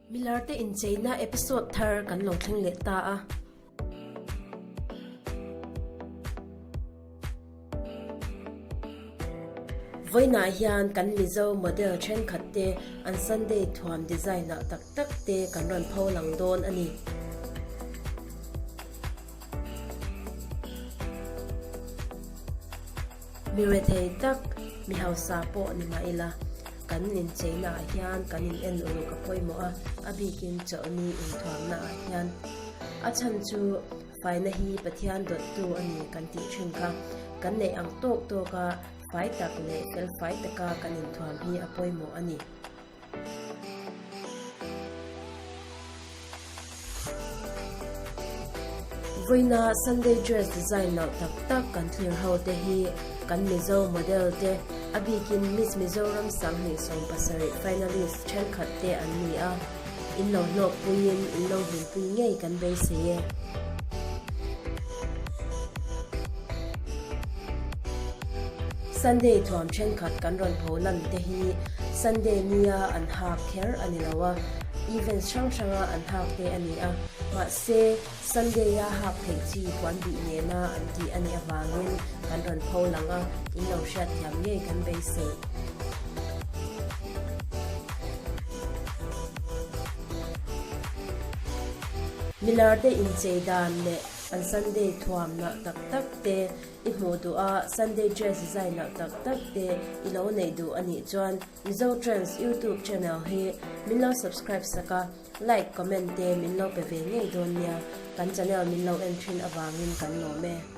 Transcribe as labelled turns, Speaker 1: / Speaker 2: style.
Speaker 1: Milarte incheina episode thar kan lo thleng leh ta a. Vawiinah hian kan Mizo model thenkhat te an Sunday thuam design ah tak tak te kan rawn pho lang dawn a ni. Mi rethei tak, mi hausa pawh ni mah ila, kan incheina ah hian kan in en uluk a pawimawh a, a bikin chawlhni inthuamna ah hian. A chhan chu faina hi Pathian dawttu a ni kan tih thin kha. Kan neih ang tawk tawk a fai tak leh fel fai taka kan inthuam hi a pawimawh a ni. Vawiina Sunday dress design loh tak tak kan thlir ho te hi kan Mizo model te, a bikin Miss Mizoram 2017 finalist thenkhat te an ni a, in lo hlawkpuiin in lo hlimpui ngei kan beisei e. Sunday thuam thenkhat kan rawn pho lan te hi Sunday nia an hak kher a ni lo a, events hrang hranga an hak te a ni a, mahse Sunday-a hak theih chi puan bih nena an tih a nih avangin kan rawn pho lang a, in lo hriatthiam ngei kan beisei. Milar te inchei dan leh an Sunday thuam nalh tak tak te i hmuh duh a, Sunday dress design nalh tak tak te i lo neih duh a nih chuan Mizo Trends YouTube channel hi min lo subscribe sak a, like, comment te min lo pe ve ngei dawn nia, kan channel min lo en thin avangin kan lawm e.